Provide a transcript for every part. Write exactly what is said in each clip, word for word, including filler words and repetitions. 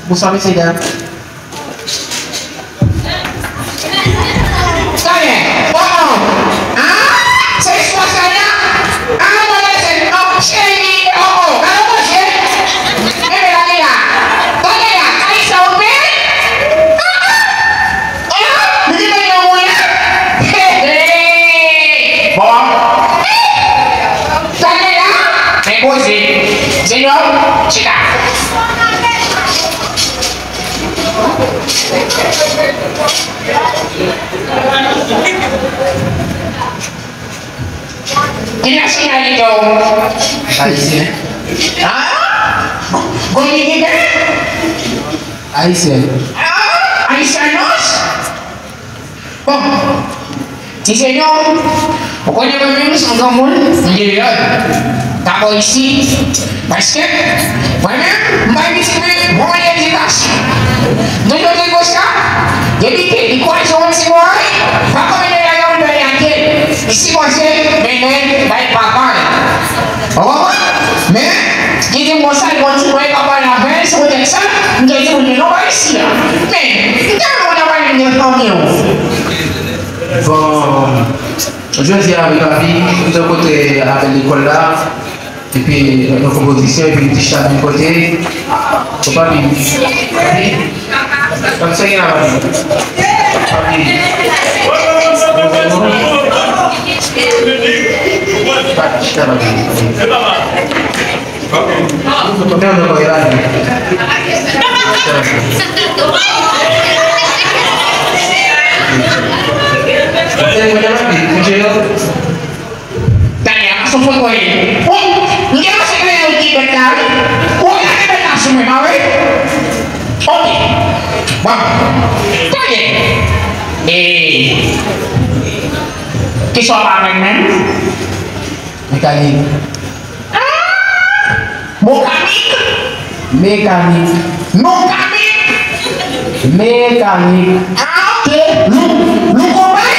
Bonsoir, mesye dam. Tande, oh, oh. Ah, se istwa sa la? Ah, mwen se, oh, cheri, oh, oh, gade manje. Enben, tande la. Tande la, Kalista, ou pe? Ah, ah. Ah, li di mwen yon moun la. He, he. Bon. Tande la. Men poze. Senyò, chita. Ki nasyonalite w? Ayisyen. Ah? Dominiken? Ayisyen. Ah? Haitianos? Bon, ti senyò, ou konnen mwen menm se yon granmoun, m gen lòd. Dabò isi, paske mwen menm, m bay pitit mwen bon edikasyon. M toujou di konsa, depi ke li kwaze yon ti bòy, pa konn mete l nan yon bèl lakèl, li sipoze mennen l bay papa l. Ou konprann? Men, li di m konsa, li konn di mwen pa pale avè l, se poutèt sa, m te di moun yo, non, pa isi a. Men, m te renmen w ta pale m de fanmi w. Bon, jodi a, wi, papi, m te kote avè lekòl la, epi yon konpozisyon, epi m te chita bò kote. Bon, papi, papi, Papi, sa gen la, papi? Papi. Papi, chita, papi. Papi. Papi, non, non, non, e la, papi. Papi, papi. Tande, a, se fòt mwen ye. Ou, m gen yon sekrè yo di bèt la, wi. Ou gade bèt la sou mwen, pa vre? Ok. Bon. Tande. E, kisa w pa konn menm? Mekanik. Ah! Mokanik? Mekanik. Nokanik? Mekanik. Ah, ok. Lou, lou konpay?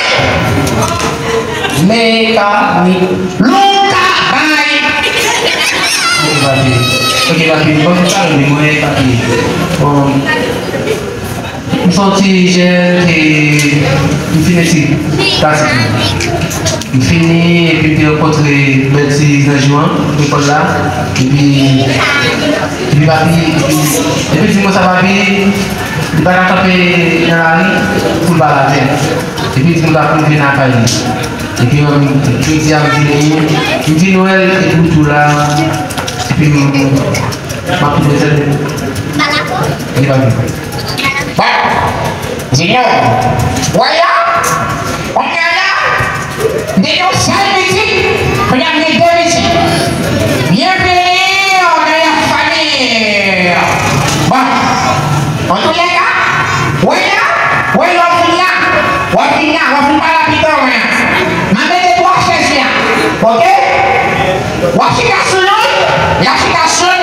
Mekanik. Lou kabay. Ok, papi. Ok, papi. Bon, sa, mwen, papi. Bon. M se yon ti jèn ke m fin etid klasik mwen. M fini, epi m te rankontre bèl ti zanj ou an, lekòl la. Epi, epi papi, epi, epi di mwen sa papi, li pa ka kanpe nan lari pou l pa lave. Epi di mwen papi m vin lakay li. Epi, jodi a m vini, m di Nwèl, epi m tou la. Epi m, m ap tou prezante. Li pa vin. Bon, Junior, wè la, kounye a la, m te gen yon sèl pitit, kounye a m gen de pitit. Byenveni nan la fanmi. Bon, antoulèka, wè la, wè la, w ap vin la, w ap vin la, w ap vin pale a pitit mwen an. M ap mete twa chèz la, ok? W ap chita sou youn, y ap chita sou